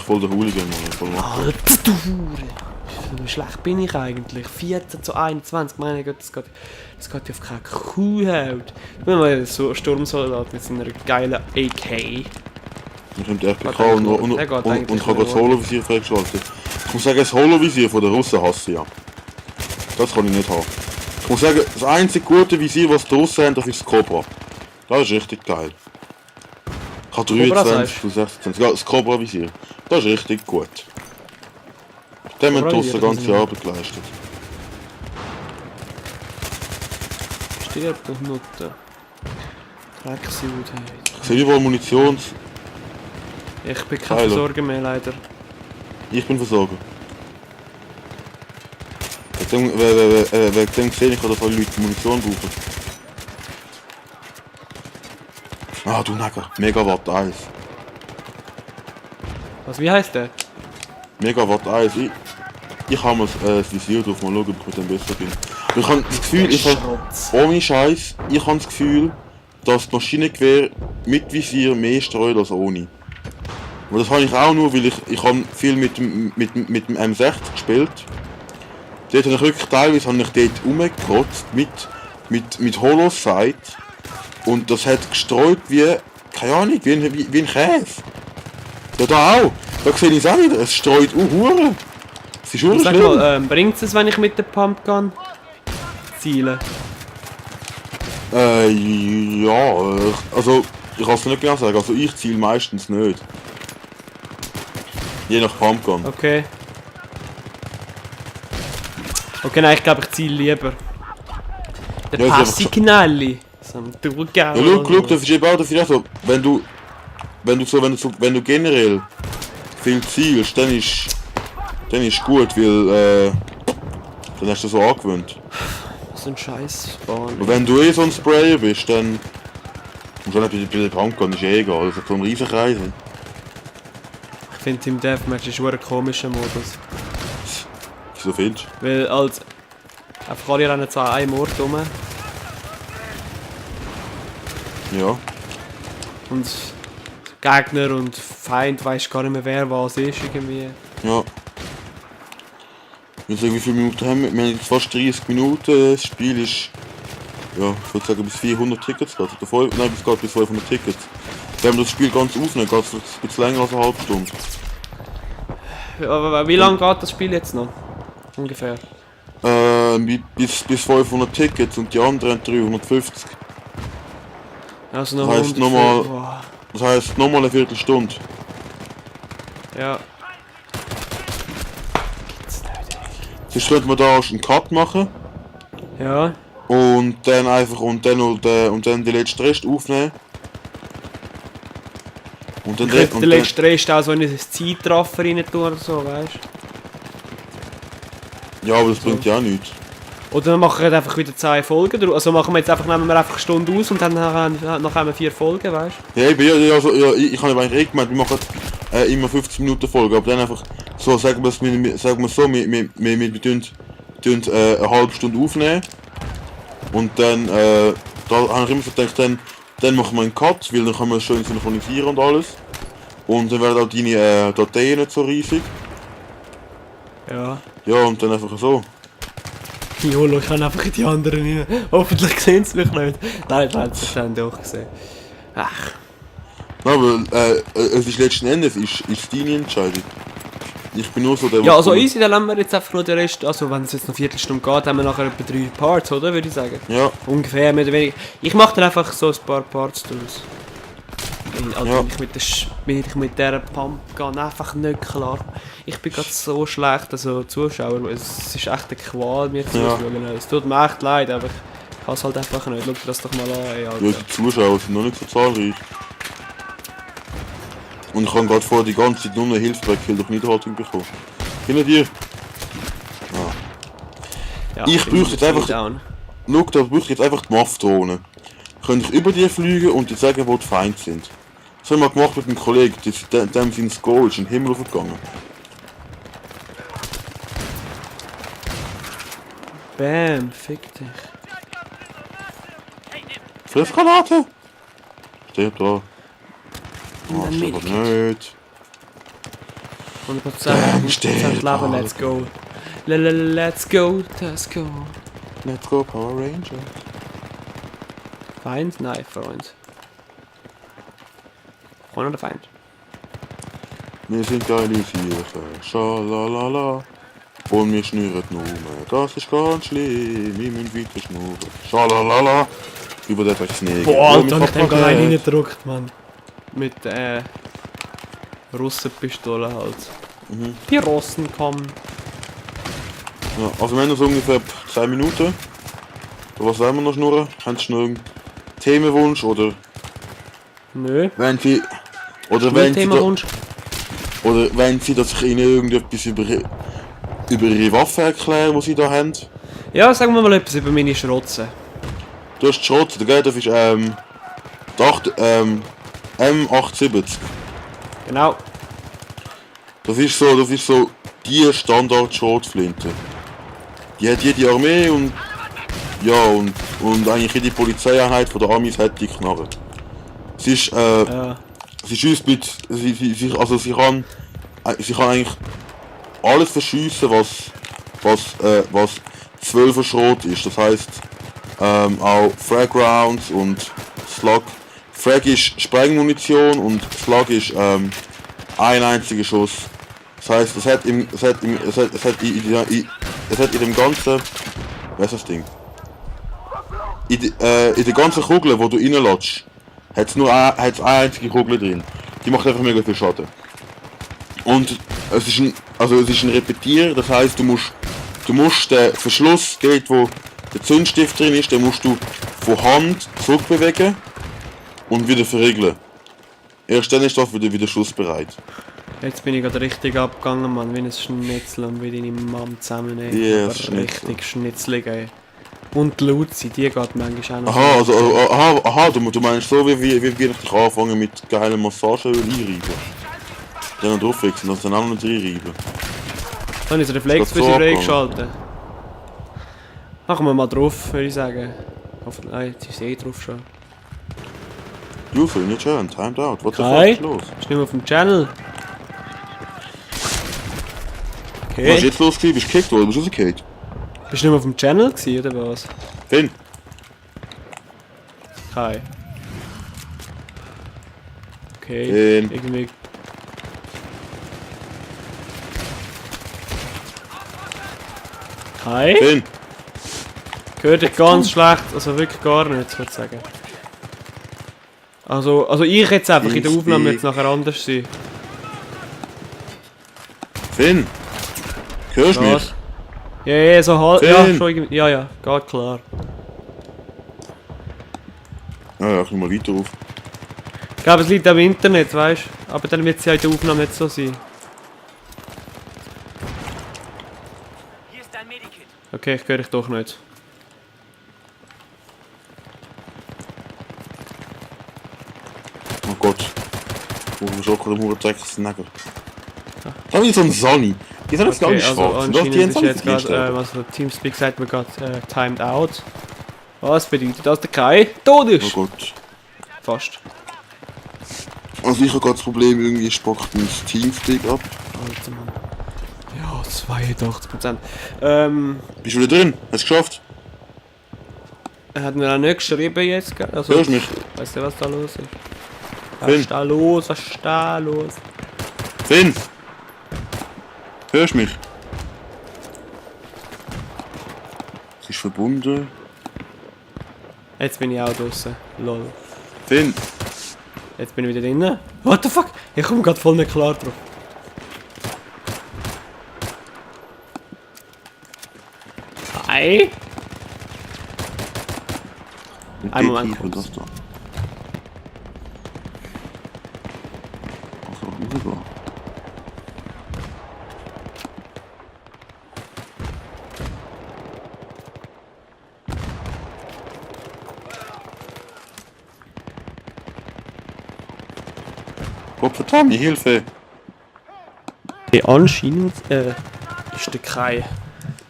voll der Hooligan, Mann. Voll Alter, du Hure! Wie schlecht bin ich eigentlich? 14:21, meine Gott, das geht ja auf keine Kuhhaut. Ich bin mal so Sturmsoldat mit seiner geilen AK. Ich nehme die RPK und ich habe das Holovisier freigeschaltet. Ich muss sagen, das Holovisier von den Russen hasse ich ja. Das kann ich nicht haben. Ich muss sagen, das einzige gute Visier, was die Russen haben, das ist das Cobra. Das ist richtig geil. Ich habe 23 zu 26. Ja, das Cobra-Visier. Das ist richtig gut. Dem haben die Russen ganze Arbeit geleistet. Stirb doch Nutte. Drecksjud, hey. Ich sehe überall Munitions... Ich bin kein Versorger mehr, leider. Ich bin Versorger. Wegen dem gesehen, ich kann dass alle Leute Munition brauchen. Ah, du Neger. Megawatt 1. Was, wie heisst der? Megawatt 1. Ich habe mal das Visier drauf, mal schauen, ob ich mit dem besser bin. Ich habe das Gefühl, ohne Scheiß, ich habe das Gefühl, dass das Maschinengewehr mit Visier mehr streut als ohne. Und das habe ich auch nur, weil ich habe viel mit dem M60 gespielt. Dort habe ich wirklich teilweise dort rumgekotzt mit Holosight. Und das hat gestreut wie, keine Ahnung, wie ein Käse. Ja, da auch. Da sehe ich es auch wieder. Es streut Hure. Es ist schlimm. Sag mal, bringt es, wenn ich mit der Pumpgun ziele? Ja, also ich kann es nicht genau sagen. Also ich ziele meistens nicht. Je nach Pumpgun. Okay. Okay, nein, ich glaube, ich ziele lieber. Der Ja, Passi-Knalli. So ein Ja, schau, das ist eben auch dafür so, wenn du generell viel zielst, dann ist gut, weil dann hast du so angewöhnt. So ein Scheiß-Bahn. Und wenn du so ein Sprayer bist, dann musst du nicht bei der Pumpgun, ist egal, also so ein Riesenkreis. Ich finde Team Deathmatch ist ein komischer Modus. Wieso findest du? Weil als einfach alle rennen zu einem Ort rum. Ja. Und Gegner und Feind weiss gar nicht mehr wer was ist irgendwie. Ja. Ich sage, wie viele Minuten haben wir? Wir haben jetzt fast 30 Minuten. Das Spiel ist, ja, ich würde sagen bis 400 Tickets geht. Nein, es geht bis 500 Tickets. Wenn wir das Spiel ganz aufnehmen, geht es ein bisschen länger als eine halbe Stunde. Aber wie lange geht das Spiel jetzt noch? Ungefähr? Bis 500 Tickets und die anderen 350. Also noch das heisst nochmal eine Viertelstunde. Ja. Sonst könnte man da einen Cut machen. Ja. Und dann einfach und dann den letzten Rest aufnehmen. Und dann den letzten Rest auch so in ein Zeitraffer rein tun oder so, weißt du? Ja, aber das bringt ja auch nichts. Oder dann machen wir einfach wieder 10 Folgen. Also nehmen wir einfach eine Stunde aus und dann nachher 4 Folgen, weißt du? Ja, ich habe eigentlich gemeint, wir machen immer 15 Minuten Folgen, aber dann einfach so, sagen wir so, wir tun eine halbe Stunde aufnehmen. Und dann, da habe ich immer so gedacht, dann machen wir einen Cut, weil dann können wir schön synchronisieren und alles. Und dann werden auch deine Dateien nicht so riesig. Ja. Ja, und dann einfach so. Jolo, ich kann einfach in die anderen rein. Hoffentlich sehen sie mich nicht. Nein, das haben sie doch gesehen. Ach. Nein, aber es ist letzten Endes ist deine Entscheidung. Ich bin nur so der... Ja, also easy, dann haben wir jetzt einfach nur den Rest, also wenn es jetzt noch 1 Viertelstunde geht, haben wir nachher etwa 3 Parts, oder? Würde ich sagen. Ja. Ungefähr, mehr oder weniger. Ich mache dann einfach so ein paar Parts draus. Also ja. Wenn ich mit dieser Pumpgun einfach nicht klar. Ich bin gerade so schlecht, also Zuschauer, es ist echt eine Qual, mir zuzuschauen. Es tut mir echt leid, aber ich kann es halt einfach nicht. Schau dir das doch mal an, ey, Alter. Ja, die Zuschauer sind noch nicht so zahlreich. Und ich habe gerade vorher die ganze Zeit nur eine Hilfsbrettkill durch Niederhaltung bekommen. Hinter dir! Ja, ich bräuchte jetzt einfach... Schau, da bräuchte ich jetzt einfach die MAF-Drohne. Könnte ich über dir fliegen und dir sagen, wo die Feinde sind. Das haben wir gemacht mit einem Kollegen, dem sein Score ist in den Himmel aufgegangen. Bam, fick dich. Fressgranate! Steht da. Oh, das aber nicht. 100% Leben, let's go. Let's go, Tesco. Let's go, Power Ranger. Feind? Nein, Freund. Freund oder Feind? Wir sind geile Viecher, schalalala. Und wir schnüren nur, das ist ganz schlimm, wir müssen weiter schnurren. Schalalala. Über den Schnee. Boah, Alter, ich hab da einen reingedrückt, Mann. Mit, Russenpistole halt. Mhm. Die Russen kommen. Ja, also wir haben noch so ungefähr 10 Minuten. Was wollen wir noch schnurren? Kennst du noch irgendeinen Themenwunsch oder Nö. wenn sie... Oder wenn sie, dass ich ihnen irgendetwas über ihre Waffe erkläre, die sie da haben. Ja, sagen wir mal etwas über meine Schrotzen. Du hast die Schrotze, gell? Das ist M870. Genau. Das ist so die Standard-Schrotflinte. Die hat jede Armee und ja und eigentlich jede Polizeieinheit von der Amis hat die Knarre. Sie ist sie schießt mit sie kann eigentlich alles verschiessen, was 12er Schrot ist. Das heisst auch Frag Rounds und Slug. Frag ist Sprengmunition und Slug ist ein einziger Schuss. Das heisst, es hat in dem ganzen, was ist das Ding? In der ganzen Kugel, wo du reinlatschst, hat es eine einzige Kugel drin. Die macht einfach mega viel Schaden. Und es ist ein Repetier, das heisst, du musst den Verschluss, dort wo der Zündstift drin ist, den musst du von Hand zurückbewegen und wieder verriegeln. Erst dann ist das wieder schussbereit. Jetzt bin ich gerade richtig abgegangen, Mann, wie ein Schnitzel und wie deine Mom zusammennehmen. Yes, richtig schnitzlig, ey. Und die Luzi, die geht manchmal auch noch. Aha, du meinst so, wie ich dich anfangen mit geilen Massageöl einreiben. Dann drauf wechseln, das dann auch noch reinreiben. Dann habe ich das Reflex für sie freigeschaltet. Machen wir mal drauf, würde ich sagen. Nein, jetzt ist drauf schon. User in your channel, timed out. What the fuck Hi. ist los? Bist nicht mehr auf dem Channel? Was ist Okay. jetzt los gewesen? Bist du gekickt oder bist du rausgefallen? Bist du nicht mehr auf dem Channel gewesen, oder was? Finn? Hi. Okay. Finn? Irgendwie. Hi. Finn? Gehört dich ganz schlecht, also wirklich gar nicht, würde ich sagen. Also ich jetzt einfach in der Aufnahme jetzt nachher anders sein. Finn? Hörst du mich? Was? Ja, so halt. Ja, Finn. schon irgendwie. Ja, geht klar. Ja, ich mal weiter auf. Ich glaube, es liegt am Internet, weißt du? Aber dann wird es ja in der Aufnahme nicht so sein. Hier ist dein Medikit. Okay, ich höre dich doch nicht. Oh Gott. Wo wir schon gerade im Dreck snacken. Da ist so ein Sonny. Die sind jetzt gar nicht also schwarz. Doch, die haben anscheinend ist jetzt so gerade, also Teamspeak sagt, wir gerade timed out. Was bedeutet das, der Kai tot ist? Oh Gott. Fast. Also ich habe gerade das Problem, irgendwie spackt mein Teamspeak ab. Alter Mann. Ja, 82%. Bist du wieder drin? Hast du geschafft? Er hat mir auch nicht geschrieben jetzt, gell? Also, Hörst du mich? weißt du, was da los ist? Was Finn? ist da los? Was ist da los? Finn! Hörst du mich? Es ist verbunden. Jetzt bin ich auch draußen. Lol. Finn! Jetzt bin ich wieder drinnen. What the fuck? Ich komme gerade voll nicht klar drauf. Hi. Mit Einen Moment Gatekeeper, kurz. das da. Also, rüber. Gott verdammt, Hilfe! Hey, anscheinend ist der Kai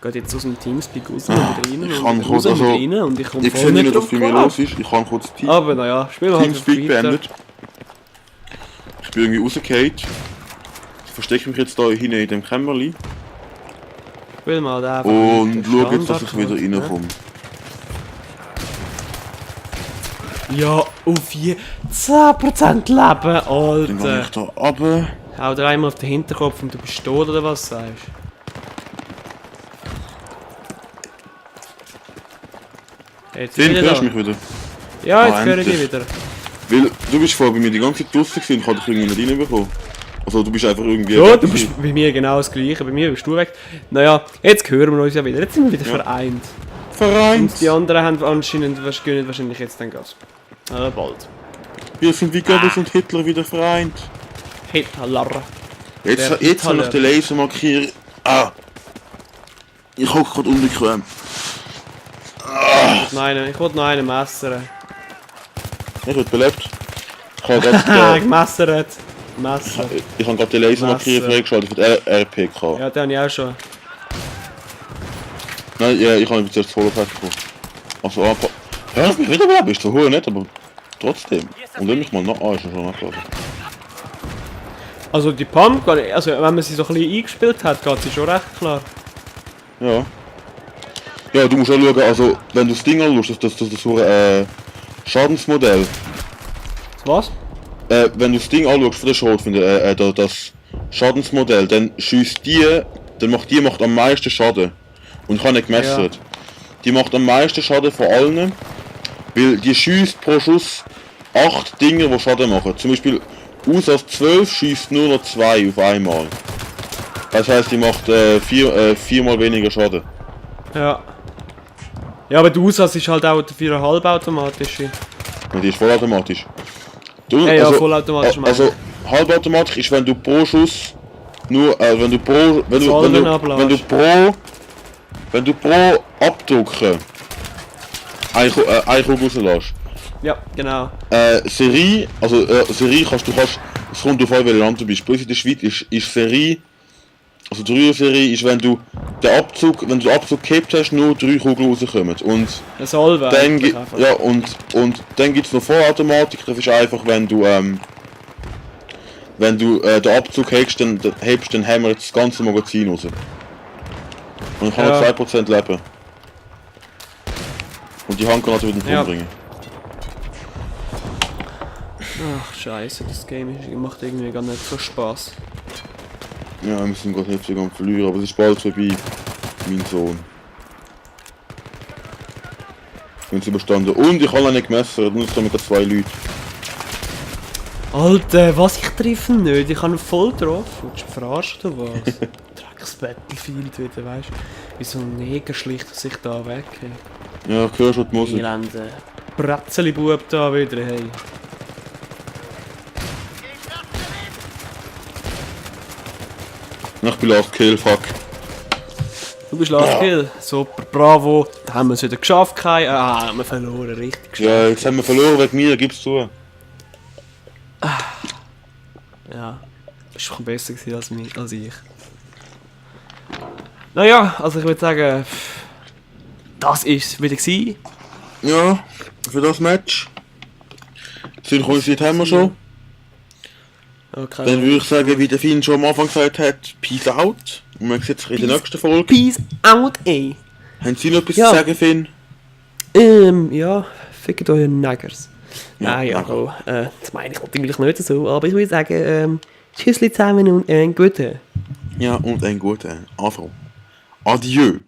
geht jetzt aus dem Teamspeak raus und wieder rein ich und kann wieder kurz, raus und also, wieder rein und ich komme Ich voll sehe nicht, nicht was drauf bei mir klar. los ist. Ich kann kurz Aber naja, spielen wir halt Teamspeak weiter. beendet. Ich bin irgendwie rausgefallen. verstecke mich jetzt da hinten in dem Kämmerli Ich will mal da einfach und den schau jetzt, dass ich Standard wieder halt, ne? reinkomme. Ja, auf je 10% Leben, Dann gehe Alter. ich da runter. Hau dir einmal auf den Hinterkopf und du bist tot, oder was sagst du? Jetzt Dann wieder hörst da. du mich wieder. Ja, jetzt Ah, höre ich dich endlich. wieder. Weil du bist vorher bei mir die ganze Zeit draussen gewesen und ich habe dich irgendwie nicht reinbekommen. Also du bist einfach irgendwie... Ja, du bist bei mir genau das Gleiche. Bei mir bist du weg. Naja, jetzt hören wir uns ja wieder. Jetzt sind wir wieder vereint. vereint. Und die anderen haben anscheinend wahrscheinlich jetzt dann Gas. Bald. Wir sind wie Goebbels und Hitler wieder vereint. Hitler. Jetzt Der habe ich Hitler. den Laser markiert. Ah! Ich hocke gerade unbequem. Ich wollte noch einen messern. Ich werde belebt. Ich habe Haha, gerade gemessert. Messer. den Laser markiert Messer. freigeschaltet für die RPK. Ja, den habe ich auch schon. Nein, ja, ich habe jetzt erst voll Pack bekommen. Also, ja, ich bin wieder belebt, ist zwar hoch nicht, aber trotzdem. Und wenn mich mal noch ist er schon nachgeladen. Also die Pump, also wenn man sie so ein bisschen eingespielt hat, geht sie schon recht klar. Ja. Ja, du musst auch schauen, also, wenn du das Ding anschaust, das so Schadensmodell. Was? Wenn du das Ding anschaust von der Schrotflinte, das Schadensmodell, dann macht am meisten Schaden. Und ich habe nicht gemessen. Ja. Die macht am meisten Schaden von allen, weil die schießt pro Schuss 8 Dinge, die Schaden machen. Zum Beispiel aus 12 schießt nur noch 2 auf einmal. Das heisst, die macht 4-mal weniger Schaden. Ja. Ja, aber die Aussatz ist halt auch für eine halbautomatische. Und die ist vollautomatisch. Du, Ja, vollautomatisch Also halbautomatisch ist, wenn du pro Schuss nur, wenn du pro Abdrucken eine Kugel rauslässt. Ja, genau. Serie kannst du, es kommt auf an, welches Land du bist. Bei uns in der Schweiz ist Serie, also 3er-Serie ist, wenn du den Abzug gehabt hast, nur 3 Kugeln rauskommen. Und Ein Salve dann eigentlich gibt einfach. ja und dann gibt's noch Vollautomatik, das ist einfach, wenn du den Abzug hebst, dann haben wir das ganze Magazin raus. Und ich kann Ja. noch 2% leben. Und die Handgranate wieder Ja. umbringen. Ach scheiße, das Game macht irgendwie gar nicht so Spaß. Ja, wir sind gerade nicht so am verlieren, aber es ist bald vorbei, mein Sohn. Wir sind überstanden. Und ich habe noch nicht gemessen, nur so mit 2 Leuten. Alter, was, ich treffe ihn nicht? Ich habe ihn voll getroffen. Willst du mich verarschen oder was? Drecks Battlefield wieder, weißt du? Wie so ein Neger schlicht sich da weg. Hey. Ja, ich höre schon die Musik. Elende Bretzeli-Bub da wieder, hey. Ich bin Last Kill, fuck. Du bist Last Kill. Super, bravo. Da haben wir es wieder geschafft, Kai. Haben wir verloren, richtig geschafft. Ja, jetzt haben wir verloren wegen mir, gib's zu. Ja, das war besser gewesen als ich. Naja, also ich würde sagen, das ist wieder gewesen. Ja, für das Match. Synchronisiert haben wir schon. Okay. Dann würde ich sagen, wie der Finn schon am Anfang gesagt hat, Peace out. Und man sieht sich in der nächsten Folge. Peace out, ey. Haben Sie noch etwas Ja. zu sagen, Finn? Ja, fickt euch Neggers. Ja, Ja, Neger. das meine ich natürlich nicht so, aber ich würde sagen, tschüssli zusammen und einen guten. Ja, und einen guten Anfang. Adieu.